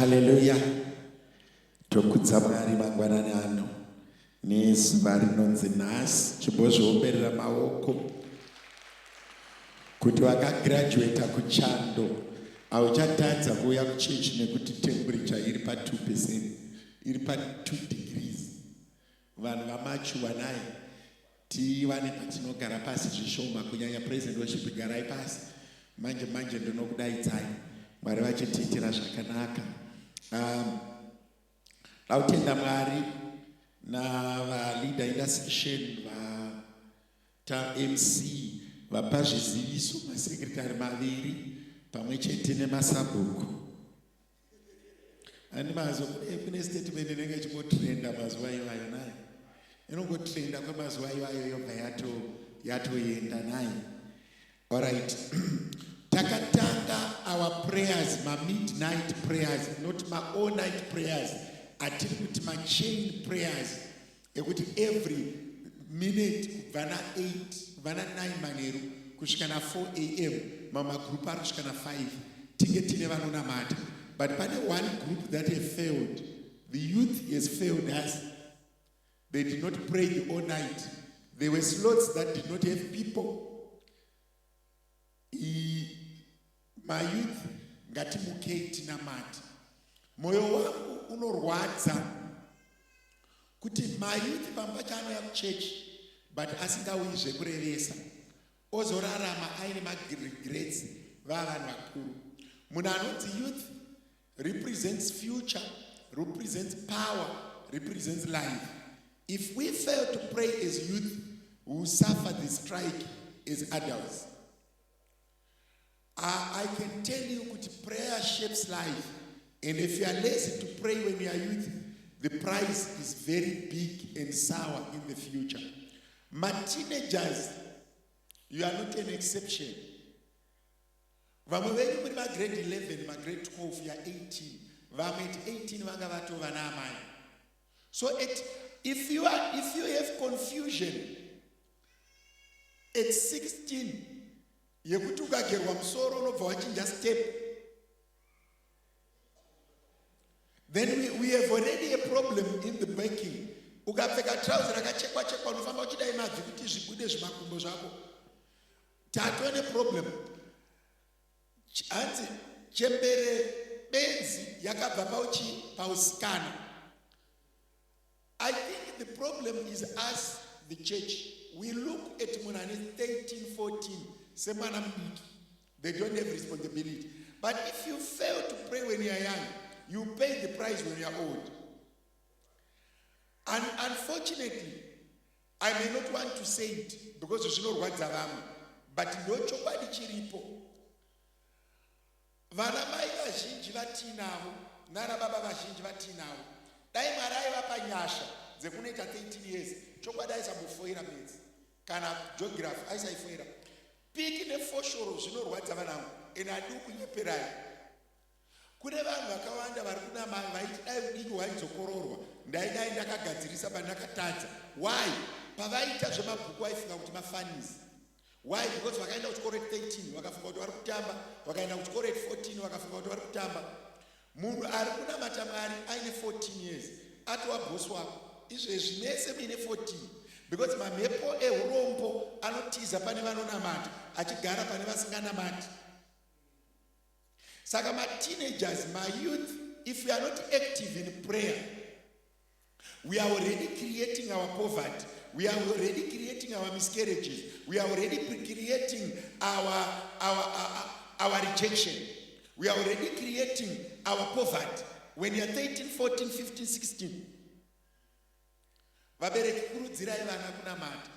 Haleluya! Tokudza Mwari mangwanani ano nezuva rinonzi nhasi. Chimbozviomberera maoko kuti wakagraduata kuchando hauchatadza kuuya kuchechi nekuti temperature iri pa 2%, iri pa 2 degrees. Vanhu vamachuwa naye tivane patinogara pasi zvishoma kunyanya president worship garai pasi manje manje ndinokudaidzai Mwari vachitiitira zvakanaka. Dautenda Mwari navaleader intercession vata MC vapa zviziviso masekretary maviri pamwe chete nemasabhuku. Ani mazo kune statement inenge ichingotrenda mazuva iwayo nayo inongotrenda kwemazuva iwayo yobva yato yatoenda nayo. Alright, takatanga our prayers, mamidnight prayers, not ma-all night prayers, atiri kuti machain prayers ekuti every minute kubva na8 kubva na9 manheru kusvika na4 am, mamwe magroup ari kusvika na5, tinge tine vanonamata. But pane one group that have failed. The youth has failed us. They did not pray the all night. There were slots that did not have people. Mayouth, ngatimukei tinamate. Mwoyo wangu unorwadza kuti mayouth pamwe pacho anouya kuchechi but asingauyi zvekurevesa, ozorarama aine maregrets vava vanhu vakuru. Munhu anonzi youth represents future, represents power, represents life. If we fail to pray as youth, we will suffer the strike as adults. I can tell you kuti prayer shapes life, and if you are lazy to pray when you are youth, the price is very big and sour in the future. My teenagers, you are not an exception. Vamwe venyu muri magrade 11, magrade 12 ya 18, vamwe at 18 vanga vatova naamai. So if you have confusion at 16 yekuti ukagerwa musoro unobva wachinja step, then we have already a problem in the making. Ukapfeka trouser rakachekwa chekwa, unofamba uchidai mabvi kuti zvibude zvimakumbo zvako, tatova neproblem. Hanzi chembere benzi yakabva pauchi pausikana. I think the problem is us, the church. We look at munhu ane 13 14 semwana mudiki. They don't have responsibility. But if you fail to pray when you are young, you pay the price when you are old. And unfortunately, I may not want to say it because zvinorwadza vamwe, but ndo chokwadi chiripo. Vana mai vazhinji vatinavo nana baba vazhinji vatinavo, dai Mwari aivapa nyasha dzekunoita 13 years, chokwadi aisambofoira maths kana geography, aisaifoira piki nefoshoro. Zvinorwadza vanangu, ende handii kunyeperai. Kune vanhu vakawanda vari kunama vaiti dai udiki hwaidzokororwa, ndaidai ndakagadzirisa pandakatadza. Why? Pavaita zvemabhuku vaifunga kuti mafunnies. Why? Because vakaenda kuchikoro at 13 vakafunga kuti vari kutamba, vakaenda kuchikoro at 14 vakafunga kuti vari kutamba. Munhu ari kunamata Mwari aine 14 years atova bhosi wako izvezvi mese muine 14, because mamhepo eurombo anotiza pane vanonamata achigara pane vasinganamati. Saka mateenagers, mayouth, if we are not active in prayer, we are already creating our poverty, we are already creating our miscarriages, we are already creating our rejection, we are already creating our poverty when you are 13, 14, 15, 16. Vabereki, kurudzirai vana kunamata.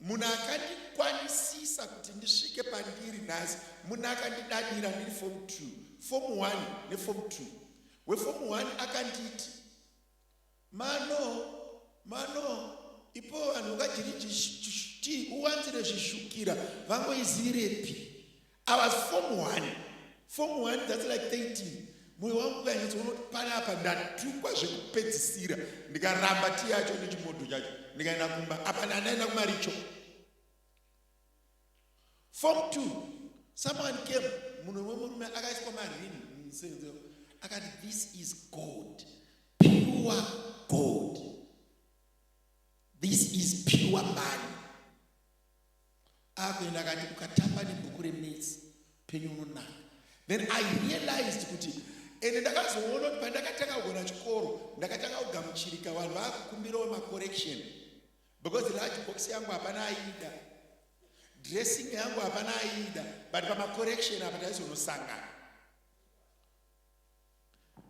Munhu akandikwanisisa kuti ndisvike pandiri nhasi, munhu akandidadira ndiri form 2, form 1 neform 2. Weform 1 akanditi, "Mano, mano, ipo vanhu ukajiri ti uwanzire zvishukira vangoizivirepi?" I was form 1, form 1, that's like 13. Mwoyo wangu ukanyatsoona kuti panapa ndatukwa zvekupedzisira. Ndikaramba tii yacho nechimodho chacho, ndikaenda kumba. Apa ndandaenda kumaricho. Form 2, someone came, munhu wemurume akaiswa maring. Nsenze akati this is gold, pure gold. This is pure money. Akuenda akati ukatamba nebhuku remaths penyu unonaka. Then I realized kuti ende ndakazoona kuti pandakatanga kugona chikoro ndakatanga kugamuchirika vanhu vakukumbirawo macorrection because large box yangu hapana aida dressing yangu hapana aida but pamacorrection apa taizonosangana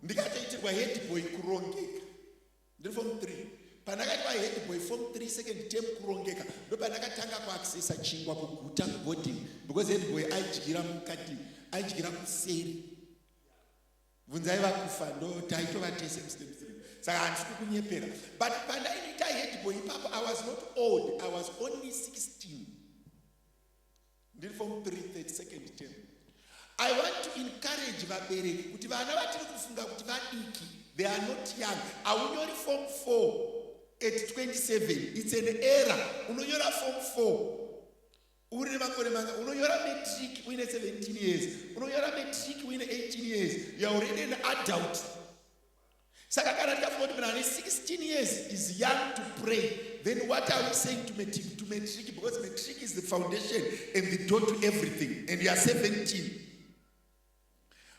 ndikatoitirwa headboy kurongeka ndiri form 3 pandakaitwa headboy form 3 second term kurongeka ndopandakatanga kuaccessa chingwa kuguta kuboarding because headboy aidyira mukati aidyira kuseri bvunzai vakufa ndo taitova tese mustep 3 saka handisi kukunyepera but pandainoita headboy ipapo i was not old i was only 16 ndiri form 3 32nd term i want to encourage vabereki kuti vana vatiri kufunga kuti vadiki they are not young haunyori form 4 at 27 it's an error unonyora form 4 uri nemakore manga unonyora matric uine 17 years unonyora matric uine 18 years you are already an adult saka kana tikafunga kuti munhu ane 16 years is young to pray then what are we saying to matric, to matric because matric is the foundation and the door to everything and you are 17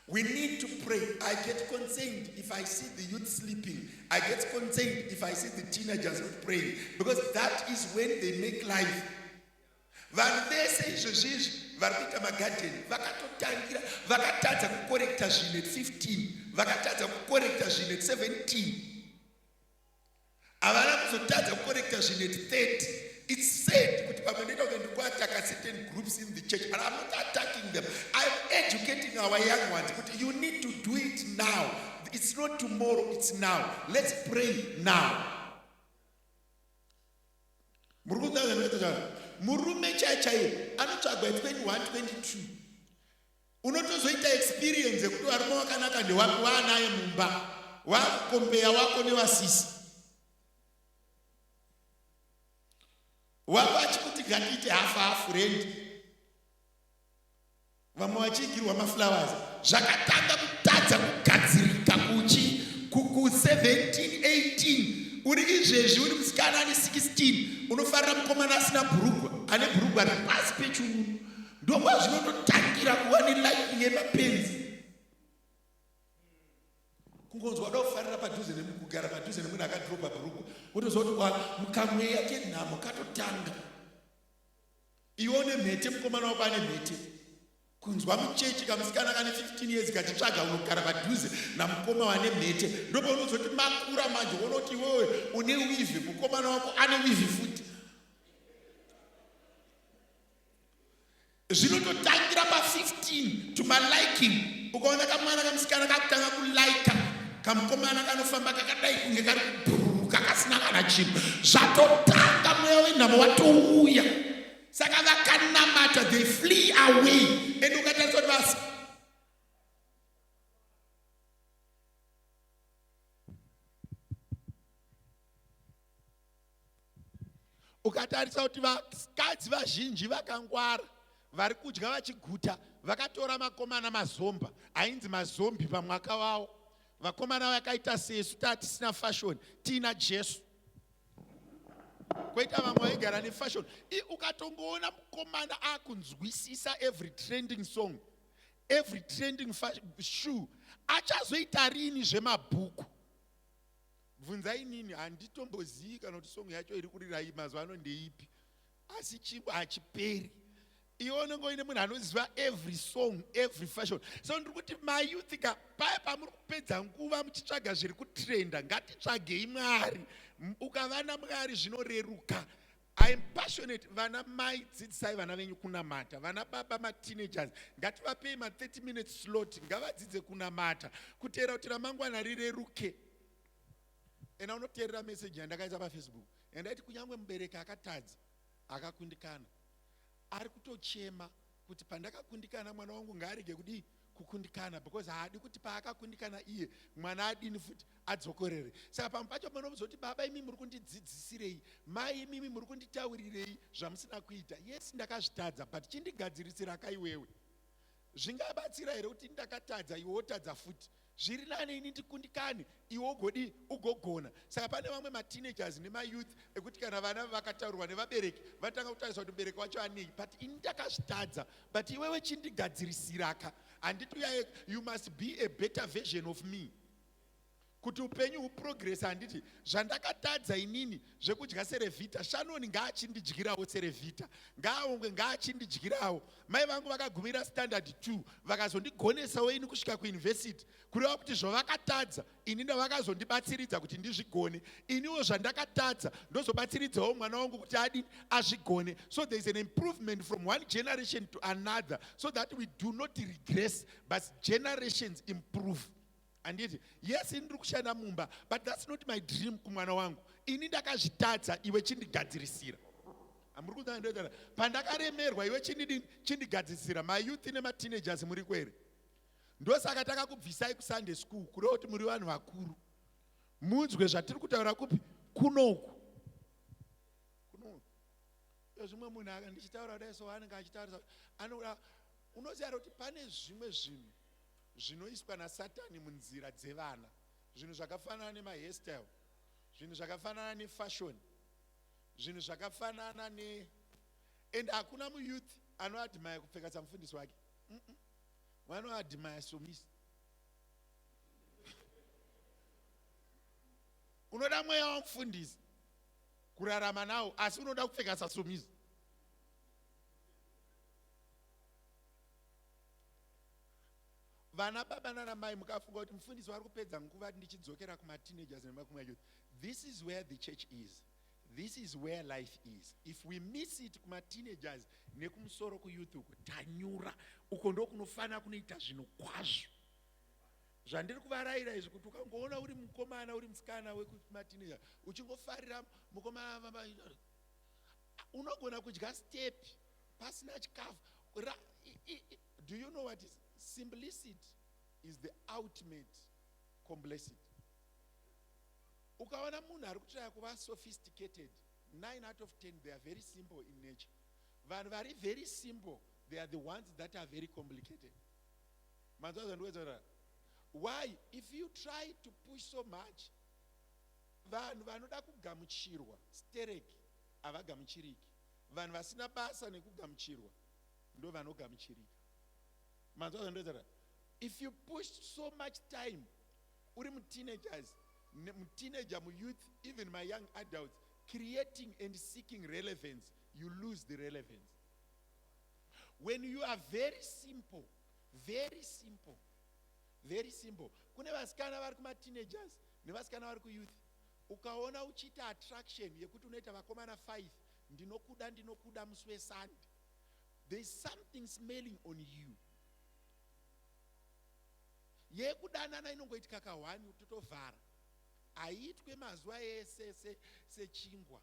We need to pray. I get concerned if I see the youth sleeping. I get concerned if I see the teenagers not praying. Because that is when they make life. Vanhu vese izvozvi izvi vari kuita magadheni vakatotangira vakatadza kukorekta zvinhu at 15 vakatadza kukorekta zvinhu at 17 havana kuzotadza kukorekta zvinhu at 30 it's sad kuti pamwe ndoita kunge ndikuataka certain groups in the church but i'm not attacking them i'm educating our young ones kuti you need to do it now it's not tomorrow it's now let's pray now muri kunzaa murume chaiye chaiye anotsvagwa 21 22 unotozoita experience yekuti varume wakanaka ndewapi waanaye mumba wakukombeya wako newasisi wako achikuti ngatiite hafu hafu rendi vamwe vachiigirwa maflowers zvakatanga kutadza kugadzirika kuchi ku 17 18 uri izvezvi uri musikana ane 16 unofarira mukomana asina bhurugwa ane bhurugwa riri pasi pechiuno ndokwazvinototangira kuva neliking yemapenzi kungonzwa wada kufarira padhuze nekugara padhuze nemunhu akadhiropa bhurugwa wotoziva kuti mukamweya kenhamo katotanga Iwe une mhete mukomana wako ane mhete. Kunzwa muchechi kamusikana kane 15 years kachitsvaga unogara padhuze namukoma vane mhete. Ndopaunozoti makura manje wonoti iwewe une wivhi mukomana wako ane wivhi futi. Zvinototangira pa 15 to my liking. Ukaona kamwana kamusikana kakutanga kulaika kamukomana kanofamba kakadai kunge kari kubhururuka kasina kana chinhu zvatotanga mweya wenhamo watouya saka vakanamata they flee away and ukatarisa kuti vasi ukatarisa kuti vakadzi vazhinji vakangwara vari kudya vachiguta vakatora makomana mazomba ainzi mazombi pamwaka wavo vakomana vakaita sesu taa tisina fashoni tiina jesu kwoita vamwe vaigara nefashoni ukatongoona mukomana akunzwisisa every trending song every trending shoe achazoita rini zvemabhuku Bvunzai inini handitombozivi kana kuti song yacho iri kurira iyi mazuva ano ndeipi asi chingwa hachiperi iwe unenge uine munhu anoziva every song every fashion so ndiri kuti mayouth ka paya pamuri kupedza nguva muchitsvaga zviri kutrenda ngatitsvagei mwari ukava namwari zvinoreruka I am passionate vana mai dzidzisai vana venyu kunamata vana baba mateenagers ngativapei ma 30 minutes slot ngavadzidze kunamata kuteera kuti ramangwana rireruke ena unoteerera message yandakaisa pafacebook yandaiti kunyange mubereki akatadza akakundikana ari kutochema kuti pandakakundikana mwana wangu ngaarege kudii kukundikana because haadi kuti paakakundikana iye mwana adini futi adzokorere saka pamwe pacho panomuzoti baba imi muri kundidzidzisirei mai imimi muri kunditaurirei zvamusina kuita yes ndakazvitadza but chindigadzirisira kaiwewe Zvingabatsira here kuti ndakatadza iwe wotadza futi? Zviri nani ini ndikundikane iwe ugodii ugogona. Saka pane vamwe mateenagers nemayouth ekuti kana vana vakataurwa nevabereki vatanga kutarisa kuti mubereki wacho anei, but ini ndakazvitadza, but iwewe chindigadzirisiraka. Handiti uyaye, you must be a better version of me kuti upenyu huprogress. Handiti zvandakatadza inini zvekudya Cerevita, Shanoni ngaachindidyirawo Cerevita, ngaaongwe ngaachindidyirawo. Mai vangu vakagumira standard 2, vakazondigonesawo ini kusvika kuuniversity, kureva kuti zvavakatadza ini ndavakazondibatsiridza kuti ndizvigone. Iniwo zvandakatadza ndozobatsiridzawo mwana wangu kuti adini, azvigone. So there is an improvement from one generation to another, so that we do not regress, but generations improve. Handiti yes, ini ndiri kushanda mumba, but that's not my dream kumwana wangu. Ini ndakazvitadza, iwe chindigadzirisira. Hamuri kunzwa? Pandakaremerwa, iwe chindidini, chindigadzirisira. Mayouth nemateenagers muri kwere, ndosaka takakubvisai kuSunday school, kureva kuti muri vanhu vakuru, munzwe zvatiri kutaura kupi, kunoku kunoku. Zvimwe munhu ndichitaura kudai so anenge achitaurisa, anoda. Unoziva kuti pane zvimwe zvinhu zvinoiswa naSatani munzira dzevana, zvinhu zvakafanana nemahairstyle, zvinhu zvakafanana nefashion, zvinhu zvakafanana ne, and hakuna muyouth anoadmire kupfeka samufundisi wake. Vanoadmire Somisi. Unoda mweya wamufundisi kurarama nawo, asi unoda kupfeka saSomisi. Vana baba nana mai, mukafunga kuti mufundisi vari kupedza nguva ndichidzokera kumateenagers nemakumayouth, this is where the church is, this is where life is. If we miss it kumateenagers nekumusoro kuyouth uko, tanyura. Uko ndokunofanira kunoita zvinhu kwazvo zvandiri kuvarayira izvi, kuti ukangoona uri mukomana, uri musikana wekumateenager, uchingofarira mukomana, unogona kudya step pasina chikafu. Do you know what is simplicity? Is the ultimate complexity. Ukaona munhu ari kutraya kuva sophisticated, 9 out of 10 they are very simple in nature. Vanhu vari very simple, they are the ones that are very complicated. Manzwa zvandikuedza? Why? If you try to push so much, vanhu vanoda kugamuchirwa stereki havagamuchiriki. Vanhu vasina basa nekugamuchirwa ndo vanogamuchirika. Manzwa zvandikuedza? If you push so much time uri muteenagers, muteenager, muyouth, even my young adults, creating and seeking relevance, you lose the relevance. When you are very simple, very simple, very simple. Kune vasikana vari kumateenagers nevasikana vari kuyouth, ukaona uchiita attraction yekuti unoita vakomana 5, "Ndinokuda, ndinokuda," musi weSunday, there is something smelling on you. Yekudanana inongoitika ka1, totovhara, haiitwe mazuva ese sechingwa.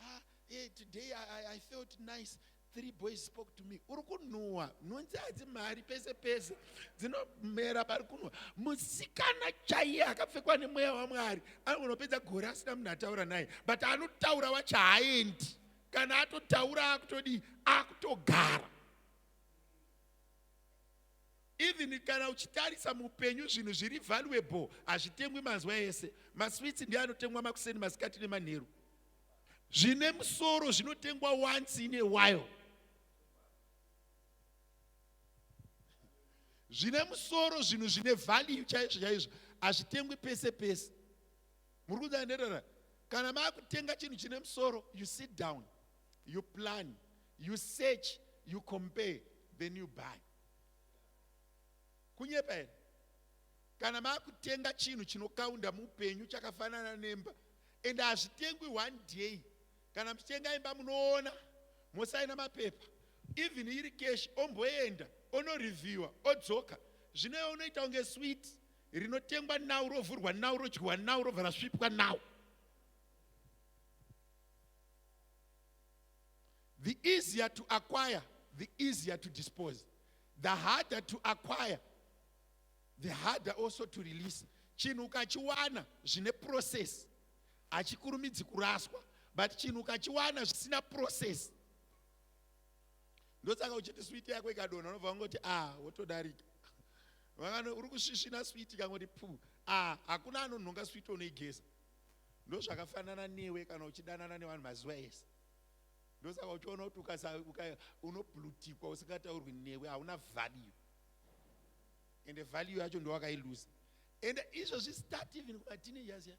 Ah, hey, today I felt nice, three boys spoke to me. Uri kunhuhwa, nhunzi hadzi mari pese pese, dzinomera pari kunhuhwa. Musikana chaiye akapfekwa nemweya waMwari anonopedza gore asina munhu ataura naye, but anotaura wacho haaendi. Kana atotaura, akutodii? Akutogara. Even kana uchitarisa muupenyu, zvinhu zviri valuable hazvitengwi mazuva ese. Maswitsi ndiye anotengwa makuseni, masikati nemanheru. Zvine musoro zvinotengwa once in a while. Zvine musoro, zvinhu zvine value chaizvo chaizvo, hazvitengwi pese pese. Muri kunzanderera? Kana maakutenga chinhu chine musoro, you sit down, you plan, you search, you compare, then you buy. Kunyepa here? Kana maakutenga chinhu chinokaunda muupenyu chakafanana nemba, ende hazvitengwi one day. Kana muchitenga imba, munoona mosaina mapepa, even iri cash, omboenda onoreviewa, odzoka. Zvino unoita kunge sweet rinotengwa now, rovhurwa now, rodyiwa now, robva rasvipwa now. The easier to acquire, the easier to dispose. The harder to acquire, the harder also to release. Chinhu ukachiwana zvine process, hachikurumidzi kuraswa, but chinhu ukachiwana zvisina process. Ndosaka uchiti switi yako ikadonha unobva wangoti a ah, wotodarika. Vakano uri kusvisvina switi ikangoti pu a ah, hakuna anonhonga switi unoigeza. Ndozvakafanana newe kana uchidanana nevanhu mazuva ese. Ndosaka uchiona kuti ukasa unoblutikwa usingataurwi newe hauna value. Ende value yacho ndowakailuza. Ende izvozvi start even kumateenagers ya.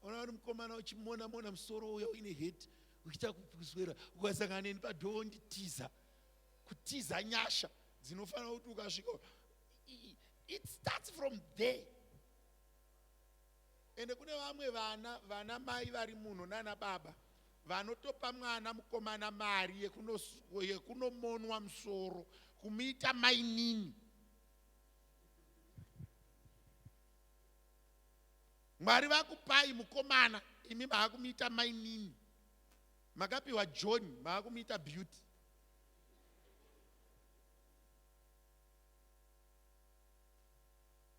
Ona uri mukomana uchimona mona musoro uya uine heti uchiita kuswera ukasangana neni padhoo wonditiza. Kutiza nyasha dzinofanira kuti ukasvika it starts from there. Ende kune vamwe vana vana mai vari muno nana baba vanotopa mwana mukomana mari yekunomonwa musoro kumuita mainini. Mwari vakupai mukomana imi maakumuita mainini. Makapiwa John maakumuita Beauty.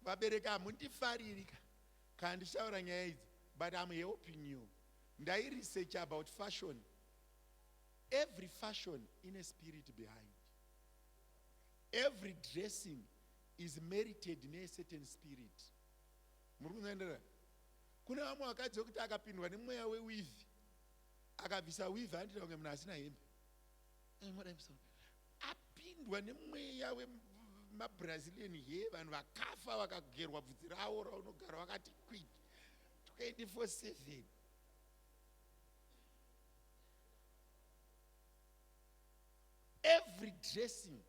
Vabereki hamundifariri ka kana ndichitaura nyaya idzi but I'm helping you. Ndairesearch about fashion. Every fashion ine spirit behind. Every dressing is merited ne certain spirit. Muri kunzwa Kune vamwe vakadzi vekuti akapindwa nemweya weweave akabvisa weave anoita kunge munhu asina hembe. Apindwa nemweya wemabrazilian hair vanhu vakafa vakagerwa bvudzi ravo raunogara vakati quick 24/7. Every dressing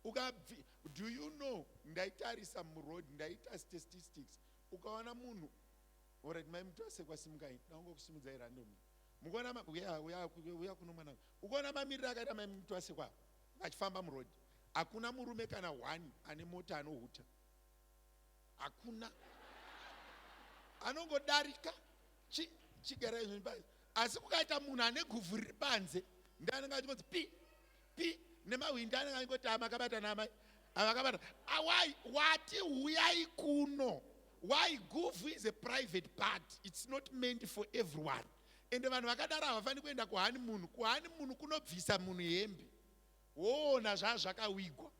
ukabvi do you know ndaitarisa muroad ndaita statistics ukaona munhu orit mai mutwasekwa simukai ndaungokusimudzai randomly mukuona uya uya kuno mwana ukuona mamiriro akaita mai mutwasekwa vachifamba muroad hakuna murume kana one ane mota anohuta hakuna anongodarika chigarai zvenyu pasi asi kukaita munhu ane guvhu riri panze ndianenge achingonzi pi pi nemahwindi anenge achingoti amakabata naamai avakabata awai wati huyai kuno why guvhu is a private part it's not meant for everyone ende vanhu vakadaro havafaniri kuenda kuhani munhu kuhani munhu kunobvisa munhu hembe woona zvaa zvakawigwa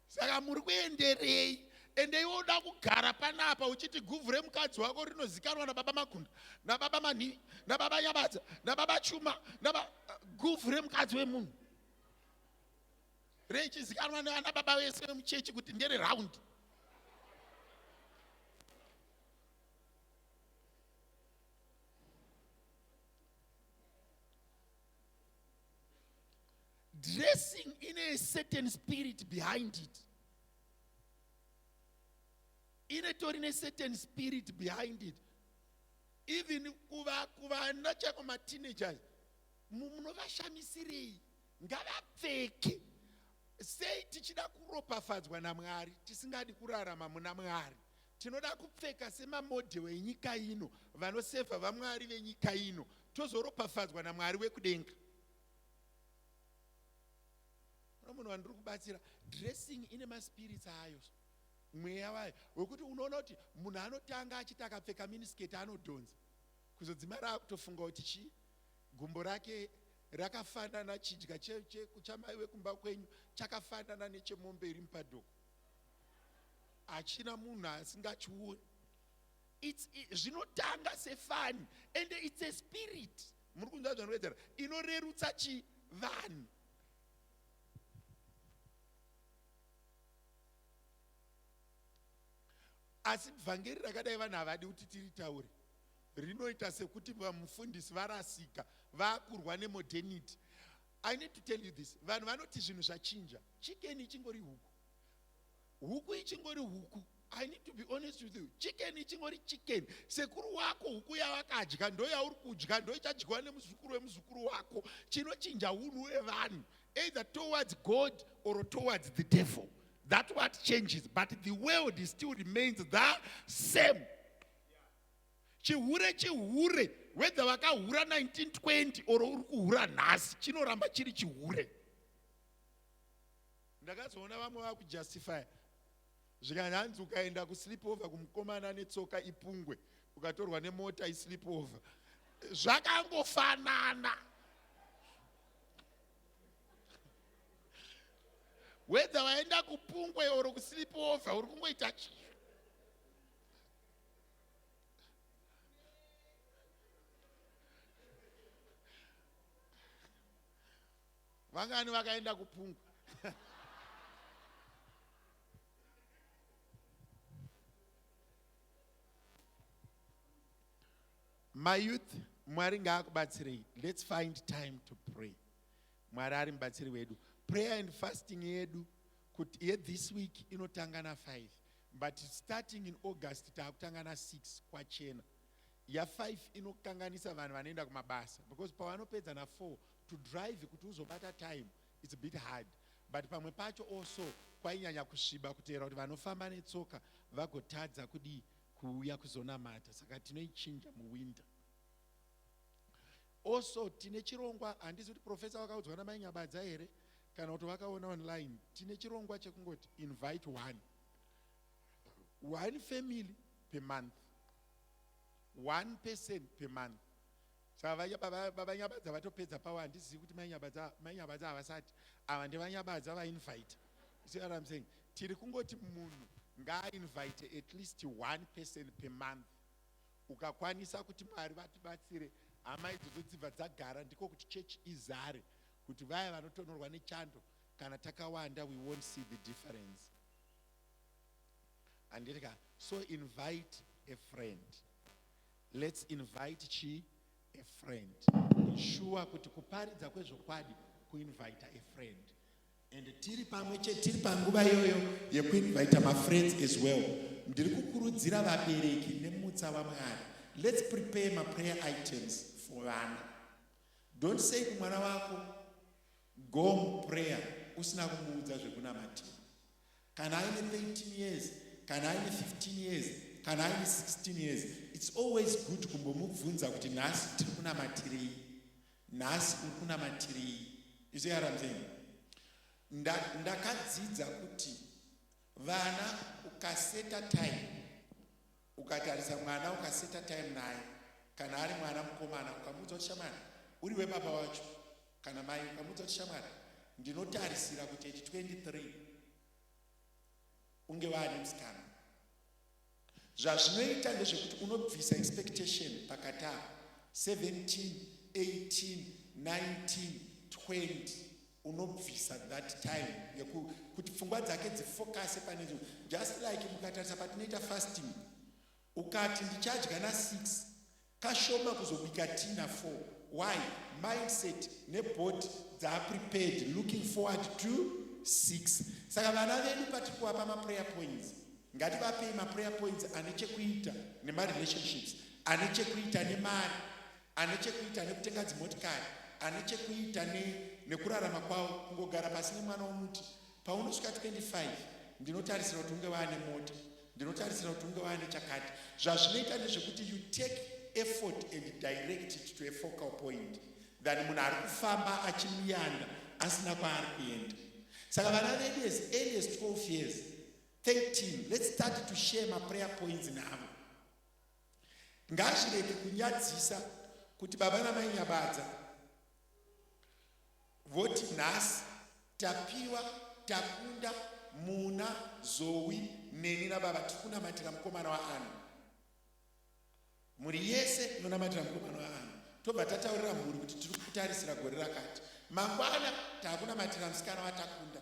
Saka muri kuenderei? Ende iwe uda kugara panapa uchiti guvhu remukadzi wako rinozikanwa nababa Makunda, nababa Manhivi, nababa Nyabadza, nababa Chuma, naba guvhu remukadzi wemunhu rechizikanwa nevana baba vese vemuchechi kuti ndere round. Dressing ine a certain spirit behind it. Inetori ne certain spirit behind it. Even kuva kuvana chako mateenagers munovashamisirei ngavapfeke sei tichida kuropafadzwa namwari tisingadi kurarama muna mwari tinoda kupfeka semamodhel enyika ino vanosevha vamwari venyika ino tozoropafadzwa namwari wekudenga Kuna munhu wandiri kubatsira dressing ine maspirits ayo mweya wayo wekuti unoona kuti munhu anotanga achiti akapfeka miniskirt anodhonza kuzodzimara akutofunga kuti chii gumbo rake rakafanana chidya chamai wekumba kwenyu chakafanana nechemombe iri mupadhoko hachina munhu asingachioni zvinotanga sefani and it's a spirit muri kunzwa zvandikuedzera inorerutsa chi vanhu asi vhangeri rakadai vanhu havadi kuti tiritaure rinoita sekuti vamufundisi varasika vakurwa nemodernity i need to tell you this vanhu vanoti zvinhu zvachinja chicken ichingori huku Huku ichingori huku. I need to be honest with you. Chicken ichingori chicken. Sekuru wako huku yavakadya ndoyauri kudya ndoichadyiwa nemuzukuru wemuzukuru wako. Chinochinja hunhu hwevanhu either towards God or towards the devil. That's what changes. But the world still remains the same. Chihure chihure whether vakahura 1920 or uri kuhura nhasi chinoramba chiri chihure. Ndakazoona vamwe vakujustifya zvikanzi hanzi ukaenda kusleep over kumukomana ane tsoka ipungwe Ukatorwa nemota islip over. Zvakangofanana. Whether waenda kupungwe or kuslip over uri kungoita vangani vakaenda kupungwe. My youth, Mwari ngaakubatsirei. Let's find time to pray. Mwari ari mubatsiri wedu. Prayer and fasting yedu kuti ye this week inotanga na 5 but starting in August taakutanga na 6 kwachena. Ya 5 inokanganisa vanhu vanoenda kumabasa because pavanopedza na 4 to drive kuti uzobata time it's a bit hard but pamwe pacho also kwainyanya kusviba kuteera kuti vanofamba netsoka vagotadza kudii kuuya kuzonamata saka tinoichinja muwinter. Also tine chirongwa, handisi kuti professor vakaudzwa namai Nyabadza here kana kuti vakaona online. Tine chirongwa chekungoti invite one family per month, one person per month. Saka baba Nyabadza vatopedza pavo, handizivi kuti mai Nyabadza havasati ava ndevanyabadza vainvite. You see what I'm saying? Tiri kungoti munhu ngaainvite at least one person per month. Ukakwanisa kuti Mwari vatibatsire, hama idzodzo dzibva dzagara, ndiko kuti chechi izare, kuti vaya vanotonorwa nechando kana takawanda we won't see the difference. Handiti ka? So invite a friend. Let's invite chi a friend. Ensure kuti kuparidza kwezvokwadi kuinvite a friend. And tiri pamwe chete, tiri panguva iyoyo yekuinvita mafriends as well. Ndiri kukurudzira vabereki nemutsa waMwari. Let's prepare maprayer items for vana. Don't say kumwana wako go prayer usina kumuudza zvekunamatira. Kana aine 13 years, kana aine 15 years, kana aine 16 years, it's always good kumbomubvunza kuti nhasi tiri kunamatirei, nhasi uri kunamatirei. You see what I'm saying? Ndakadzidza kuti vana ukaseta time, ukatarisa mwana ukaseta time naye, kana ari mwana mukomana ukamuudza kuti shamwari uri webaba wacho kana mai, ukamuudza kuti shamwari ndinotarisira kuti at 23 unge waane musikana. Zvazvinoita ndezvekuti unobvisa expectation pakati apa 17, 18, 19, 20, unobvisa that time kuti pfungwa dzake dzifokase pane zvinhu. Just like mukatarisa patinoita fasting, ukati ndichadya na 6, kashoma kuzobika tea na 4. Why? Mindset nebody dzaprepared looking forward to 6. Saka vana vedu patiri kuvapa maprayer points, ngativapei maprayer points ane chekuita nemarelationships, ane chekuita nemari, ane chekuita nekutenga dzimotikari, ane chekuita nekurarama kwavo. Kungogara pasi nemwana womuti, paunosvika 25 ndinotarisira kuti unge waane mota, ndinotarisira kuti unge waane chakati. Zvazvinoita ndezvekuti you take effort and direct it to a focal point than munhu ari kufamba achimuyanda asina kwaari kuenda. Saka vana vedu as early as 12 years, 13, let's start to share maprayer points navo. Ngazvirege kunyadzisa kuti baba namai Nyabadza voti nhasi tapiwa takunda muna Zowi neni nababa tiri kunamatira mukomana waAna. Mhuri yese inonamatira mukomana waAna. Tobva tataurira mhuri kuti tiri kutarisira gore rakati, mangwana taakunamatira musikana watakunda.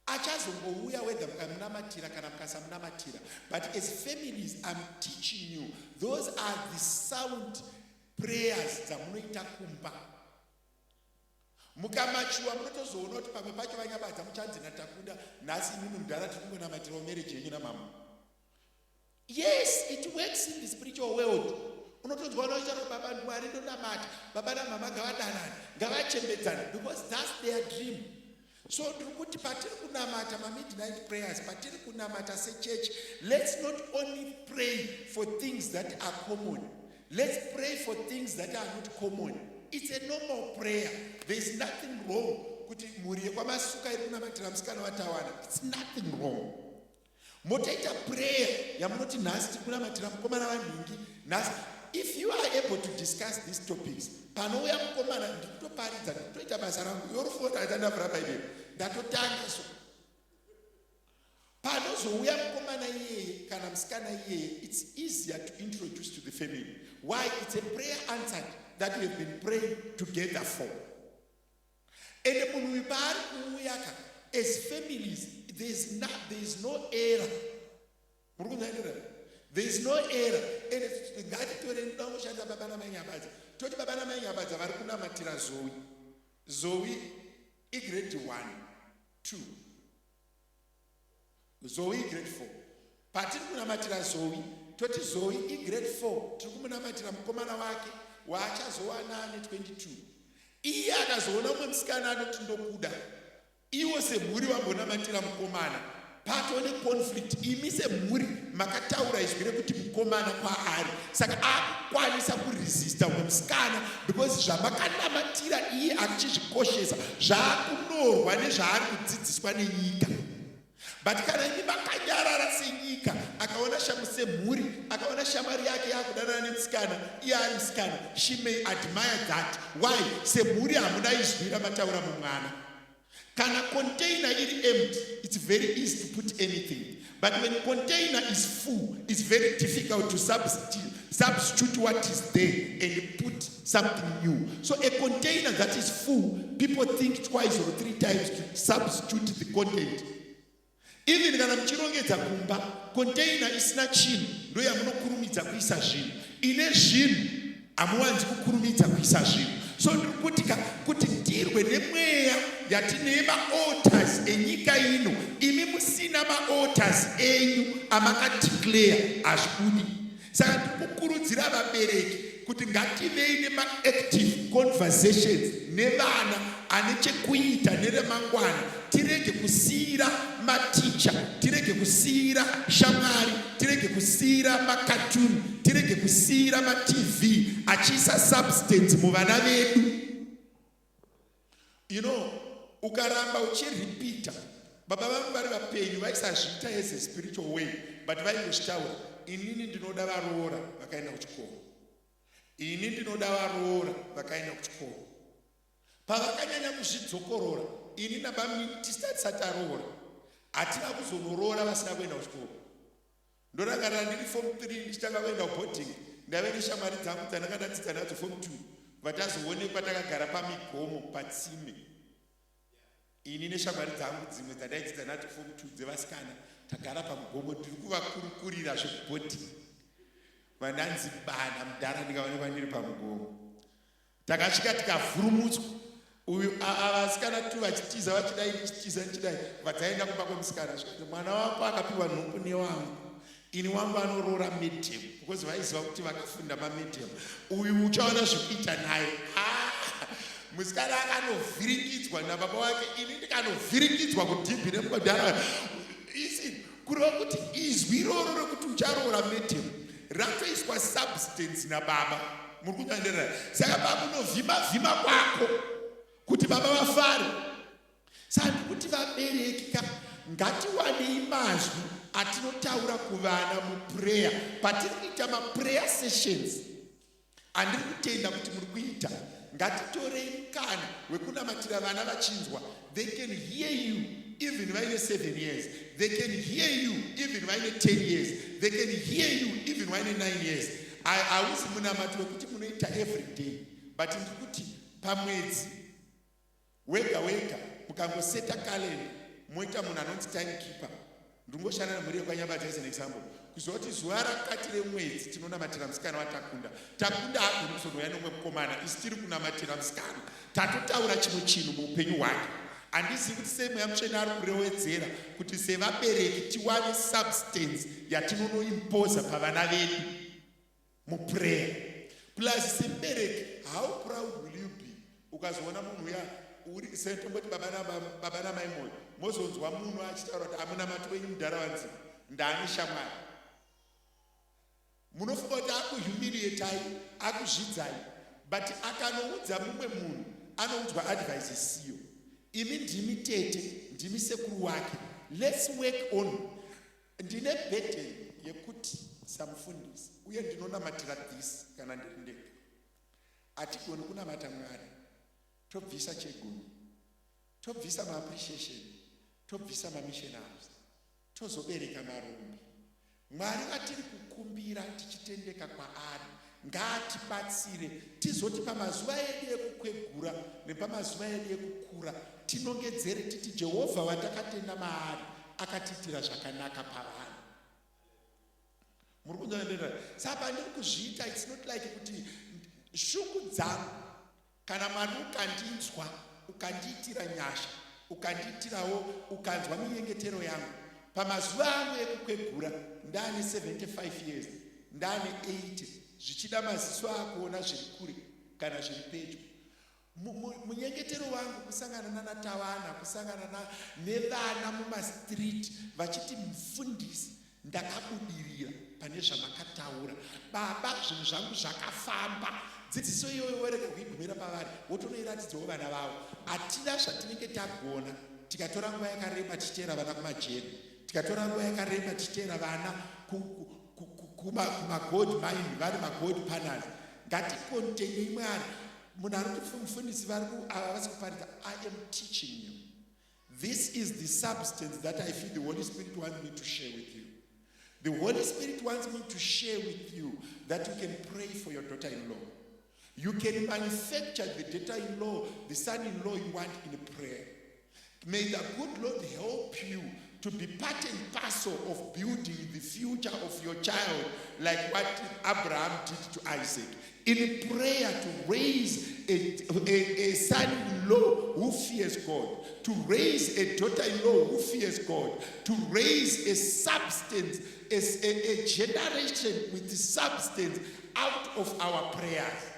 Achazongouya whether mukamunamatira kana mukasamunamatira. But as families, I'm teaching you, those are the sound prayers dzamunoita kumba. Mukamachuwa munotozoona kuti pamwe pacho vanyabadza muchanzi natakunda nhasi imimi mudhara tiri kungonamatirawo marriage yenyu namama. Yes, it works in the spiritual world. Unotonzwa vana vachitaura baba Mwari ndonamata, baba namama ngavadanane, ngavachembedzane, because that's their dream. So ndiri kuti patiri kunamata mamidnight prayers, patiri kunamata sechurch, let's not only pray for things that are common, let's pray for things that are not common. It's a normal prayer. There is nothing wrong kuti mhuri yekwaMasuka iri kunamatira musikana watawana. It's nothing wrong. Motoita prayer yamunoti, "Nhasi tiri kunamatira mukomana vanhingi." Nhasi, if you are able to discuss these topics, panouya mukomana, ndikutoparidza, ndikutoita basa rangu yorufota, atandavhura Bhaibheri, ndatotanga. So panozouya mukomana iyeye kana musikana iyeye, it's easier to introduce to the family. Why? It's a prayer answered that we have been praying together for. Ende munhu uyu paari kuuya ka, as families there is no error. Muri kunzanira? There is no error. And ngatitore, ndoda kungoshandisa baba namai Nyabadza. Toti baba namai Nyabadza vari kunamatira Zoe. Zoe igrade 1, 2, Zoe igrade 4. Patiri kunamatira Zoe, toti Zoe igrade 4, tiri kumunamatira mukomana wake waachazowana ane 22. Iye akazoona mumwe musikana anoti, "Ndokuda." Iwo semhuri vambonamatira mukomana, patoo neconflict. Imi semhuri makataura izwi rekuti mukomana kwaari, saka akukwanisa kuresista mumwe musikana because zvamakanamatira iye achizvikoshesa zvaakunorwa nezvaari kudzidziswa nenyika. But kana imi makanyarara senyika, akaona shamu semhuri, akaona shamwari yake yakudanana nemusikana, iye ari musikana, she may admire that. Why? Semhuri hamuna izwi ramataura mumwana. Kana container iri empty, it's very easy to put anything, but when container is full, it's very difficult to substitute what is there and put something new. So a container that is full, people think twice or three times to substitute the content. Even kana muchirongedza kumba, container isina chinhu ndo yamunokurumidza kuisa zvinhu. Ine zvinhu hamuwanzi kukurumidza kuisa zvinhu. So ndiri kuti ka, kuti tirwe nemweya yatine maaltars enyika ino, imi musina maaltars enyu amakadeclare, hazvibudi. Saka ndiri kukurudzira vabereki kuti ngativei nemaactive conversations nevana ane chekuita neremangwana. Tirege kusiyira maticha, tirege kusiyira shamwari, tirege kusiyira makatuni, tirege kusiyira maTV achiisa substance muvana vedu. Ukaramba uchiripita, baba vangu vari vapenyu vaisazviita as a spiritual way, but vaingozvitaura: "Inini ndinoda varoora vakaenda kuchikoro, ini ndinoda varoora vakaenda kuchikoro." Pavakanyanya kuzvidzokorora, ini nabamini tisati taroora, hatina kuzonoroora vasina kuenda kuchikoro. Ndorangarira ndiri form 3, ndichitanga kuenda kuboarding, ndave neshamwari dzangu dzandanga ndadzidza nadzo form 2. Vatazoonekwa takagara pamigomo patsime, ini neshamwari dzangu dzimwe dzandaidzidza nadzo form 2 dzevasikana, tagara pamugomo, ndiri kuvakurukurira zvekuboarding. Vandanzi bana mudhara, ndikaonekwa ndiri pamugomo. Takasvika tikavhurumutswa, uyu vasikana tu vachitiza vachidai, ndichitiza ndichidai. Vadzaenda kumba kwemusikana, zvikati, "Mwana wako akapiwa nhumbu newangu. Ini wangu anoroora medium," because vaiziva kuti vakafunda mamedium. "Uyu uchaona zvekuita naye." Ah, musikana akanovhiringidzwa nababa wake, ini ndikanovhiringidzwa kudhibhi nemudhara isi. Kureva kuti izwi iroro rekuti ucharoora medium ratoiswa substance nababa. Muri kunyandirira? Saka pamunovhima vhima kwako kuti baba vafare. Saka ndikuti vabereki ka, ngatiwanei mazwi atinotaura kuvana muprayer. Patiri kuita maprayer sessions andiri kutenda kuti muri kuita, ngatitorei mukana wekunamatira vana vachinzwa. They can hear you even vaine 7 years, they can hear you even vaine 10 years, they can hear you even vaine 9 years. Hausi munamato wekuti munoita every day, but ndiri kuti pamwedzi wega wega mukangoseta calendar, moita munhu anonzi timekeeper. Ndingoshanda nemhuri yekwaNyabata as an example, kuziva kuti zuva rakati remwedzi tinonamatira musikana waTakunda. Takunda agoni kuzonouya nomwe mukomana, isi tiri kunamatira musikana. Tatotaura chimwe chinhu muupenyu hwake. Handizivi kuti sei Mweya Mutsvene ari kurewedzera kuti sevabereki tiwane substance yatinonoimposa pavana vedu muprayer. Plus, semubereki, how proud will you be ukazoona munhu uya uri setomboti baba namai Moyo, mozonzwa munhu achitaura kuti, "Amunamati wenyu mudhara wanzi ndaane shamwari"? Munofunga kuti akuhumiliatai, akuzvidzai, but akanoudza mumwe munhu, anoudzwa advice isiyo. Imi ndimi tete, ndimi sekuru wake. Let's work on Ndine burden yekuti samufundisi, uye ndinonamatira this kana ndiri ndega, hatigoni kunamata Mwari tobvisa chegumi, tobvisa maappreciation, tobvisa mamissionaries, tozobereka marombe. Mwari vatiri kukumbira tichitendeka kwaari ngaatibatsire tizoti pamazuva edu ekukwegura nepamazuva edu ekukura tinongedzere titi, "Jehovha watakatenda maari akatiitira zvakanaka pavanhu." Muri kunzwa? Saka pandiri kuzviita, it's not like kuti shungu dzangu. Kana Mwari ukandinzwa, ukandiitira nyasha, ukandiitirawo, ukanzwa minyengetero yangu pamazuva angu ekukwegura, ndaane 75 years, ndaane 80, zvichida maziso akuona zviri kure kana zviri pedyo, munyengetero wangu kusangana nanaTawana, kusangana nevana mumastreet vachiti, "Mufundisi, ndakabudirira pane zvamakataura. Baba, zvinhu zvangu zvakafamba." Dzidziso iyoyo warega kuigumira pavari, wotonoiratidzawo vana vavo. Hatina zvatinenge tagona tikatora nguva yakareba tichiteera vana kumajeri, tikatora nguva yakareba tichiteera vana kumagold mine, vari magold panners. Ngatikontenei Mwari. Munhu ari kuti, "Mufundisi, vari ava vasi kuparidza." I am teaching you. This is the substance that I feel the Holy Spirit wants me to share with you. The Holy Spirit wants me to share with you that you can pray for your daughter-in-law. You can manufacture the daughter-in-law, the son-in-law you want in prayer. May the good Lord help you to be part and parcel of building the future of your child, like what Abraham did to Isaac. In prayer to raise a son-in-law who fears God, to raise a daughter-in-law who fears God, to raise a substance, a generation with the substance out of our prayers.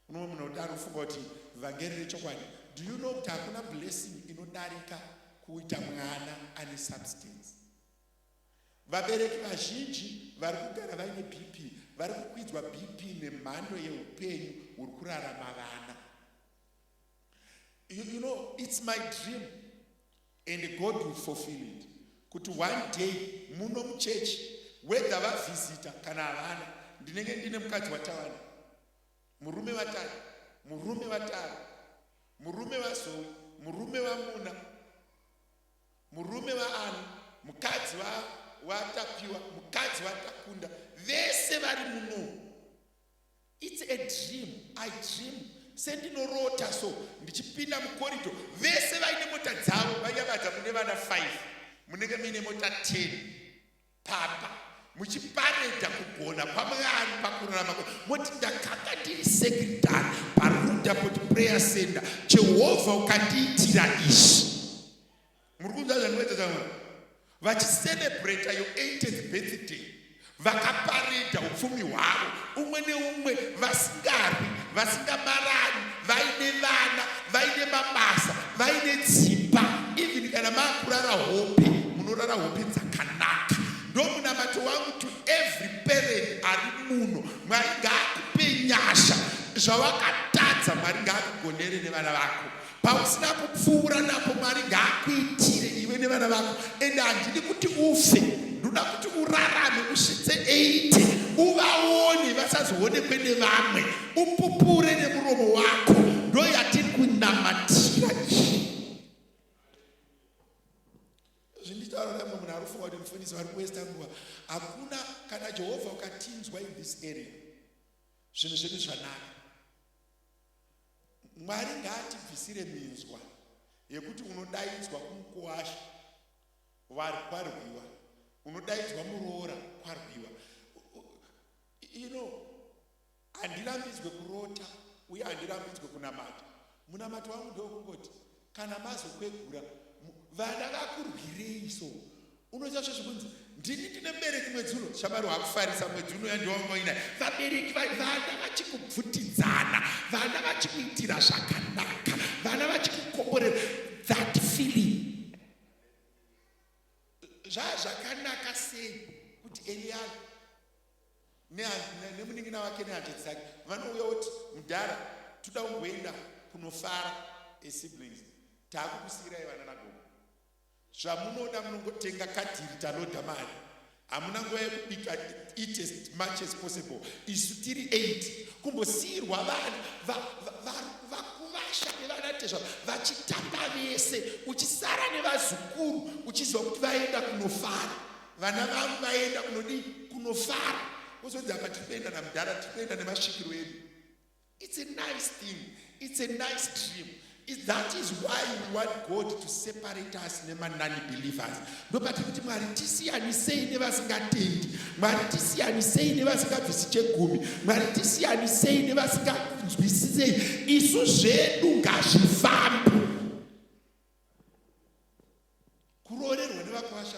Unomwe munhu kuti anofunga kuti vhangeri rechokwadi. Do you know kuti hakuna blessing inodarika kuita mwana ane substance? Vabereki vazhinji vari kugara vaine BP, vari kukwidzwa BP nemhando yeupenyu huri kurarama vana. You know it's my dream, and God will fulfill it, kuti one day muno muchechi, whether vavhizita kana havana, ndinenge ndine mukadzi waTawana, murume waTari, murume waTari, murume waZoe, murume waMuna, murume waAni, mukadzi waTapiwa, mukadzi waTakunda, vese vari muno. It's a dream I dream. Sendinorota so, ndichipinda mucorridor, vese vaine mota dzavo, vanyavadza mune vana 5, munenge muine mota 10 papa, muchiparedha kugona kwaMwari pakurarama. Moti, "Ndakanga ndiri secretary paRudaport Prayer Center, Jehovha ukandiitira izvi." Muri kunzwa zvandinoita? Zvamwe vachicelebrata your 80th birthday, vakaparedha upfumi hwavo, umwe neumwe, vasingarwi, vasingamarani, vaine vana, vaine mabasa, vaine dzimba. Even kana maakurara hope, munorara hope dzakanaka. Ndomunamato wangu to every parent ari muno: Mwari ngaakupe nyasha. Zvawakatadza, Mwari ngaakugonere nevana vako. Pausina kupfuura napo, Mwari ngaakuitire iwe nevana vako. Ende handidi kuti ufe, ndoda kuti urarame usvitse 80, uvaone, vasazoonekwe nevamwe, upupure nemuromo wako. Ndo yatiri kunamatira iyi. Zvinditaura namwe munhu ari kufunga kuti mufundisi vari kuwaster nguva. Hakuna. Kana Jehovha ukatinzwa in this area, zvinhu zvedu zvanaka. Mwari ngaatibvisire minzwa yekuti unodaidzwa kumukuwasha kwarwiwa, unodaidzwa muroora kwarwiwa. Handirambidzwe kurota uye handirambidzwe kunamata. Munamato wangu ndokungoti kana mazokwegura, vana vakurwirei. So unoita zvezvekunzi, "Ndini ndine mubereki mwedzi uno." Shamwari, wakufarisa mwedzi uno yandiwangoina. Vabereki, vana vachikubvutidzana, vana vachikuitira zvakanaka, vana vachikukomborera, that feeling, zvaa zvakanaka sei kuti Eliana nemunin'ina wake nehanzvadzi dzake vanouya kuti, "Mudhara, toda kumboenda kunofara esiblings, taakukusiyirai vana nagogo." Zvamunoda munongotenga kadhiri taloda mari. Hamuna nguva yekubika eat as much as possible. Isu tiri 8 kumbosiirwa vana vakuvasha nevanatezva vachitamba vese uchisara nevazukuru uchiziva kuti vaenda kunofara. Vana vangu vaenda kunodii kunofara. Wozonzi apa tiri kuenda namudhara tiri kuenda nemasvikiro edu. It's a nice thing. It's a nice dream. It, that is why we want God to separate us nema-non-believers. Ndopati kuti Mwari tisiyanisei nevasingatendi. Mwari tisiyanisei nevasingabvisi chegumi. Mwari tisiyanisei nevasinganzwisisei. Isu zvedu ngazvifambe. Kuroorerwa nevakwasha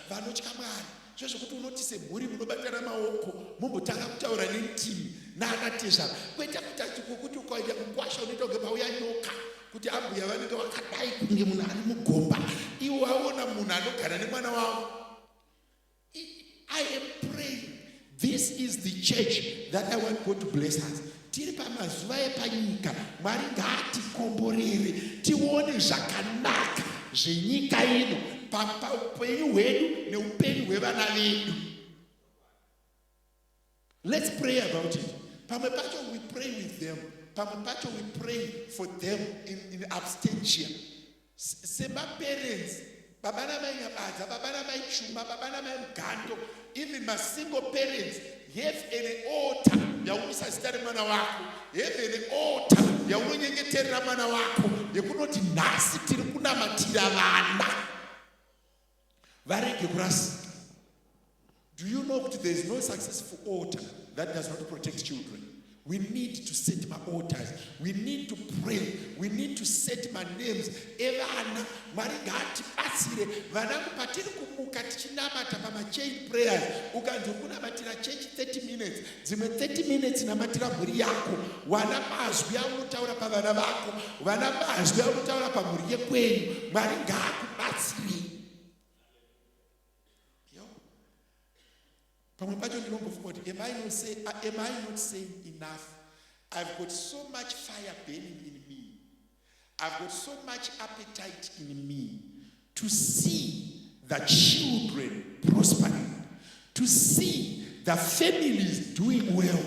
vanotya Mwari zvezvokuti unoti semhuri munobatana maoko mombotanga kutaura nendimi naanatezvara kwete kuita kwokuti ukaita mukwasha unoita kunge pauya nyoka kuti ambuya vanenge vakadai kunge munhu ari mugomba iwo waona munhu anogara nemwana wavo I am praying. This is the church that I want God to bless us. Tiri pamazuva epanyika, Mwari ngaatikomborere tione zvakanaka zvenyika ino paupenyu hwedu neupenyu hwevana vedu. Let's pray about it. Pamwe pacho we pray with them. Pamwe pacho we pray for them in, in abstention. Semaparents, baba namai Nyabadza, baba namai Chuma, baba namai Mugando, even masingle parents, have an altar yaunoisa zita remwana wako, have an altar yaunonyengeterera mwana wako yekunoti nhasi tiri kunamatira vana varege kurasika. Do you know kuti there is no successful altar that does not protect children? We need to set maaltars. We need to pray. We need to set manames evana. Mwari ngaatibatsire vanangu patiri kumuka tichinamata pamachain prayers. Ukanzi uri kunamatira church 30 minutes, dzimwe 30 minutes namatira mhuri yako. Wana mazwi aunotaura pavana vako, wana mazwi aunotaura pamhuri yekwenyu. Mwari ngaakubatsirei. Yo. Pamwe pacho ndinombofunga kuti am I not say, am I not saying enough? I've got so much fire burning in me. I've got so much appetite in me to see the children prospering, to see the families doing well.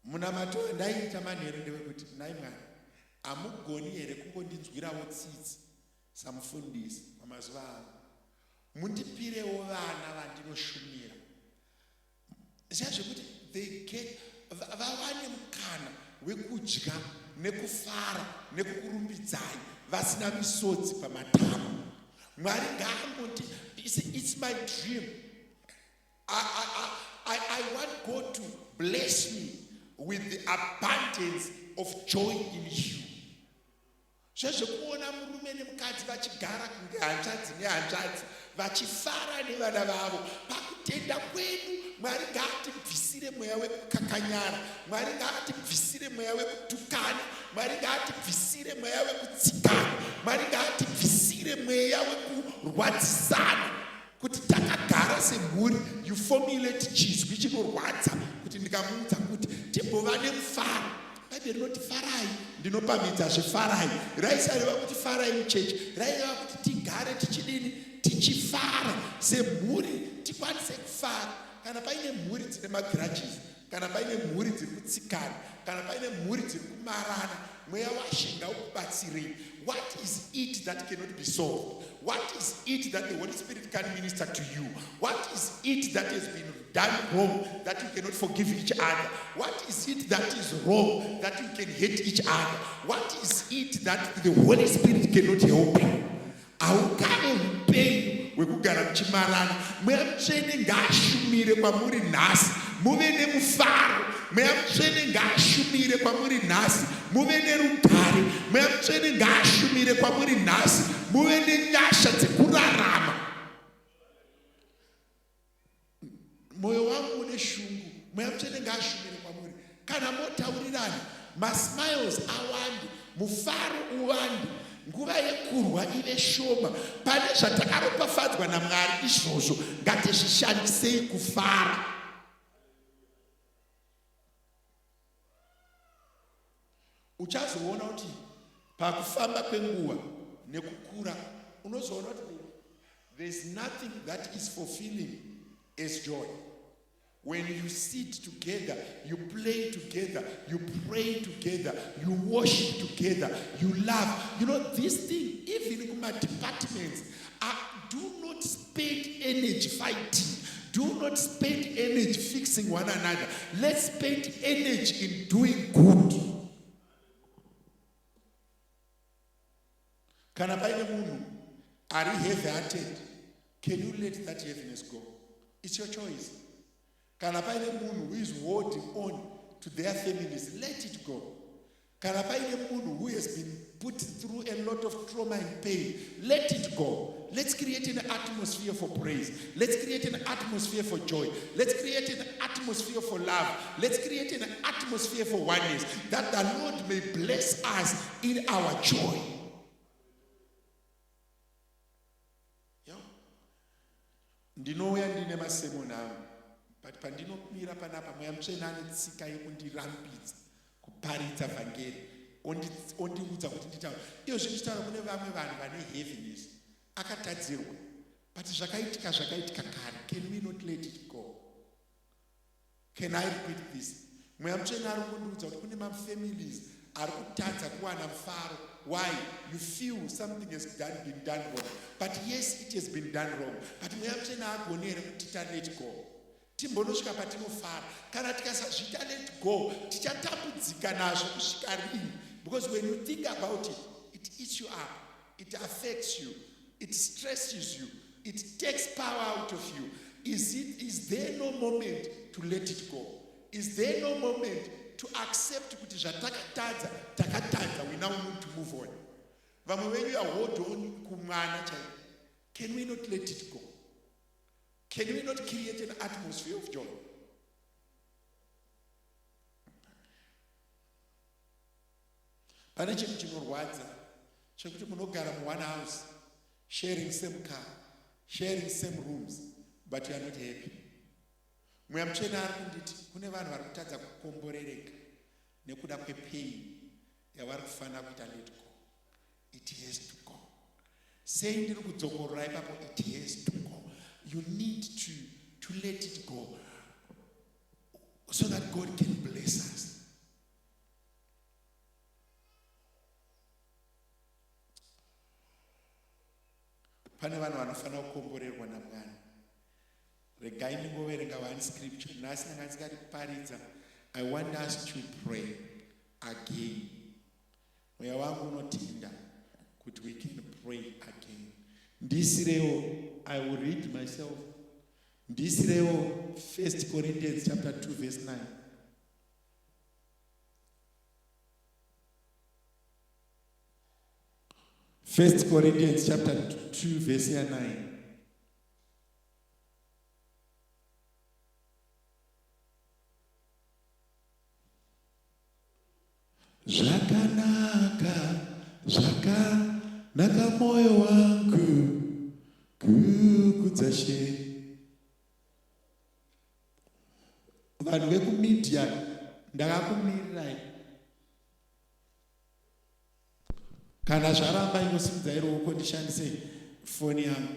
Munamato wandaiita manheru ndewekuti nhai Mwari, hamugoni here kungondinzwirawo tsitsi samufundisi pamazuva ano mundipirewo vana vandinoshumira ziya zvekuti they get vawane mukana wekudya nekufara nekukurumbidzai vasina misodzi pamatama mwari ngaangoti it's my dream I, I, I, I want God to bless me with the abundance of joy in you Zvezvekuona murume nemukadzi vachigara kunge hanzvadzi nehanzvadzi vachifara nevana vavo. Pakutenda kwedu, Mwari ngaatibvisire mweya wekukakanyara. Mwari ngaatibvisire mweya wekutukana. Mwari ngaatibvisire mweya wekutsikana. Mwari ngaatibvisire mweya wekurwadzisana. Kuti takagara semhuri, you formulate chizwi chinorwadza kuti ndikamuudza kuti timbova nemufaro. Bhaibheri rinoti farai, ndinopamhidzazve farai. Raisareva kuti farai muchechi, raireva kuti tigare tichidini, tichifara semhuri, tikwanise kufara. Kana paine mhuri dzine magrudges, kana paine mhuri dziri kutsikana, kana paine mhuri dziri kumarana, mweya washe ngaukubatsirei. What is it that cannot be solved? What is it that the Holy Spirit can minister to you? What is it that has been done wrong that you cannot forgive each other? What is it that is wrong that you can hate each other? What is it that the Holy Spirit cannot help you? Haukave upenyu hwekugara muchimarana. Mweya Mutsvene ngaashumire kwamuri nhasi, muve nemufaro. Mweya Mutsvene ngaashumire kwamuri nhasi, muve nerugare. Mweya Mutsvene ngaashumire kwamuri nhasi, muve nenyasha dzekurarama. Moyo wangu une shungu. Mweya Mutsvene ngaashumire kwamuri. Kana motaurirana, masmiles awande, mufaro uwande, nguva yekurwa ive shoma. Pane zvatakaropafadzwa naMwari izvozvo, ngatizvishandisei kufara. Uchazoona kuti pakufamba kwenguva Nekukura unozoona kuti there is nothing that is fulfilling as joy. When you sit together, you play together, you pray together, you worship together, you love. You know, this thing, even in my departments, do not spend energy fighting. Do not spend energy fixing one another. Let's spend energy in doing good. Kana paine munhu ari heavy hearted, can you let that heaviness go? It's your choice. Kana paine munhu who is holding on to their families, let it go. Kana paine munhu who has been put through a lot of trauma and pain, let it go. Let's create an atmosphere for praise. Let's create an atmosphere for joy. Let's create an atmosphere for love. Let's create an atmosphere for oneness, that the Lord may bless us in our joy. Yeah. Ndinouya ndine masemoni angu, but pandinomira panapa Mweya Mutsvene ane tsika yekundirambidza kuparidza vhangeri, ondiudza kuti nditaura. Iyo zvino kune vamwe vanhu vane heaviness, akatadzirwa, but zvakaitika zvakaitika kare. Can we not let it go? Can I repeat this? Mweya Mutsvene ari kundiudza kuti kune mafamilies ari kutadza kuwana mufaro. Why? You feel something has been done wrong. But yes, it has been done wrong, but Mweya Mutsvene agoni here kuti ta let go, timbonosvika patinofara? Kana tikasazviita let go, tichatambudzika nazvo kusvika rini, because when you think about it, it eats you up, it affects you, it stresses you, it takes power out of you. Is there no moment to let it go? Is there no moment to accept kuti zvatakatadza takatadza, we now need to move on? Vamwe venyu ya hold on kumwana chaivo. Can we not let it go? Can we not create an atmosphere of joy? Pane chinhu chinorwadza chekuti munogara muone house, sharing same car, sharing same rooms, but you are not happy. Mweya Mutsvene ari kunditi kune vanhu vari kutadza kukomborereka nekuda kwepain yavari kufanira kuita let go. It has to go. Sei ndiri kudzokorora ipapo? It has to go. You need to let it go so that God can bless us. Pane vanhu vanofanira kukomborerwa naMwari. Regai ndingoverenga one scripture. Nhasi ndanga ndisingadi kuparidza. I want us to pray again. Mweya wangu unotenda kuti we can pray again. Ndisirewo, I will read myself. Ndisirewo 1 Corinthians chapter 2 verse 9. 1 Corinthians chapter 2 verse 9. Zvakanaka, zvakanaka moyo wangu kukudza She. Vanhu vekumedia, ndakakumirirai. Kana zvaramba, ingosimudzai ruoko ndishandise foni yangu.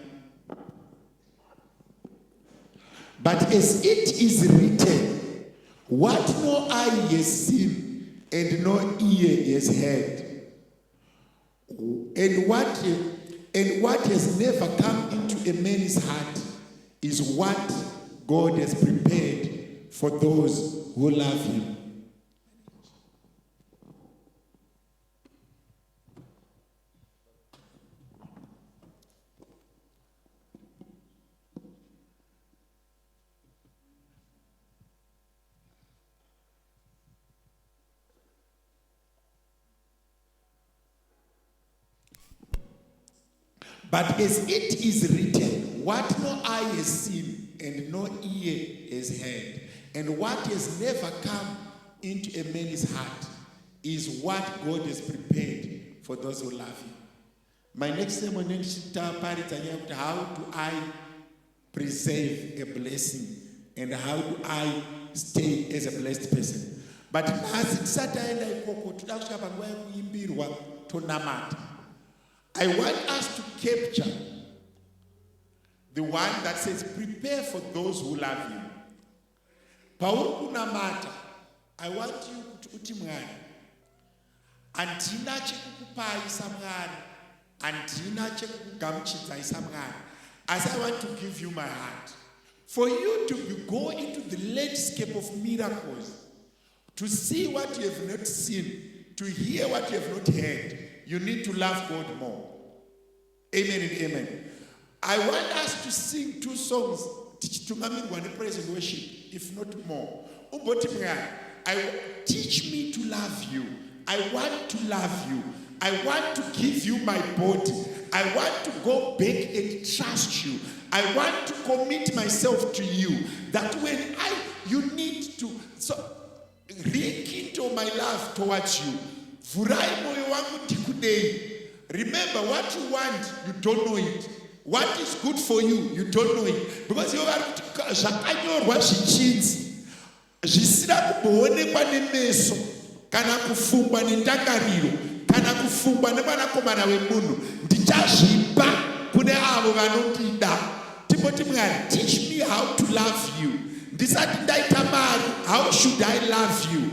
But as it is written, what no eye has seen and no ear has heard, and what has never come into a man's heart is what God has prepared for those who love him. But as it is written, what no eye has seen and no ear has heard, and what has never come into a man's heart is what God has prepared for those who love him. My next sermon ndichitaparidza nyaya yekuti how do I preserve a blessing and how do I stay as a blessed person. But nhasi tisati taenda ikoko, toda kusvika panguva yekuimbirwa tonamata. I want us to capture the one that says, "Prepare for those who love you." Pauri kunamata, I want you kuti uti, "Mwari, handina chekukupai saMwari, handina chekukugamuchidzai saMwari, asi I want to give you my heart." For you to go into the landscape of miracles, to see what you have not seen, to hear what you have not heard, you need to love God more. Amen and amen. I want us to sing two songs tichitungamirirwa nepraise and worship, if not more. Umboti, "Mwari, teach me to love you. I want to love you. I want to give you my body. I want to go back and trust you. I want to commit myself to you." That when I, you need to, so rekindle my love towards you. Vhurai moyo wangu ndikudei. Remember, what you want, you don't know it. What is good for you, you don't know it. Because ivo vari kuti zvakanyorwa zvichinzi zvisina kumboonekwa nemeso kana kufungwa nendangariro kana kufungwa nemwanakomana wemunhu, ndichazvipa kune avo vanondida. Timboti, "Mwari, teach me how to love you. Ndisati ndaita mari, how should I love you?"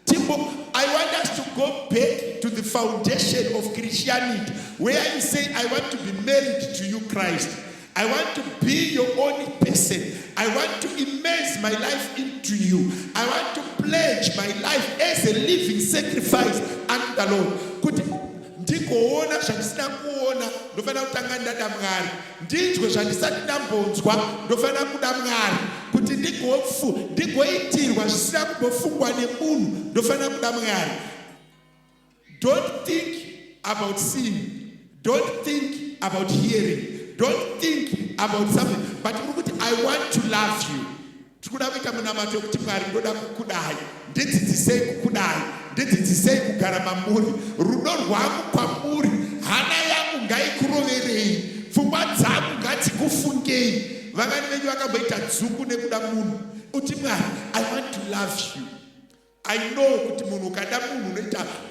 Timbo, I want us to go back to the foundation of Christianity, where you say, "I want to be married to you, Christ. I want to be your own person. I want to immerse my life into you. I want to pledge my life as a living sacrifice unto the Lord." Kuti ndigoona zvandisina kuona, ndofanira kutanga ndada Mwari. Ndinzwe zvandisati ndambonzwa, ndofanira kuda Mwari. Kuti ndigoitirwa zvisina kumbofungwa nemunhu, ndofanira kuda Mwari. Don't think about seeing, don't think about hearing, don't think about something, but uri kuti, "I want to love you." Tiri kuda kuita munamato wekuti, "Mwari, ndoda kukudai. Ndidzidzisei kukudai, ndidzidzisei kugara mamuri. Rudo rwangu kwamuri, hana yangu ngaikuroverei, pfungwa dzangu ngadzikufungei." Vangani venyu vakamboita dzungu nekuda munhu? Uti, "Mwari, I want to love you." I know kuti munhu ukada munhu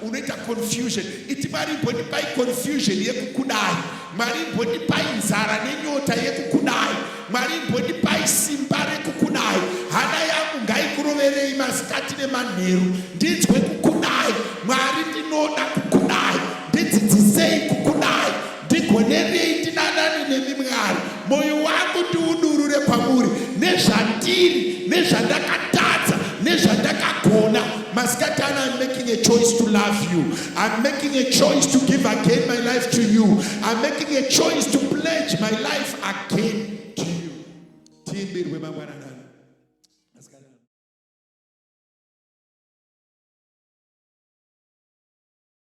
unoita confusion. Iti, "Mwari, imbondipai confusion yekukudai. Mwari, imbondipai nzara nenyota yekukudai. Mwari, imbondipai simba rekukudai. Hana yangu ngaikuroverei masikati nemanheru, ndinzwe kukudai. Mwari, ndinoda kukudai, ndidzidzisei kukudai, ndigonerei ndinanani nemi. Mwari, mwoyo wangu ndiudurure kwamuri, nezvandiri, nezvandakatadza, nezvandakagona. Masikati ano, I'm making a choice to love you. I'm making a choice to give again my life to you. I'm making a choice to pledge my life again to you." Tiimbirwe mangwananani masikati ano.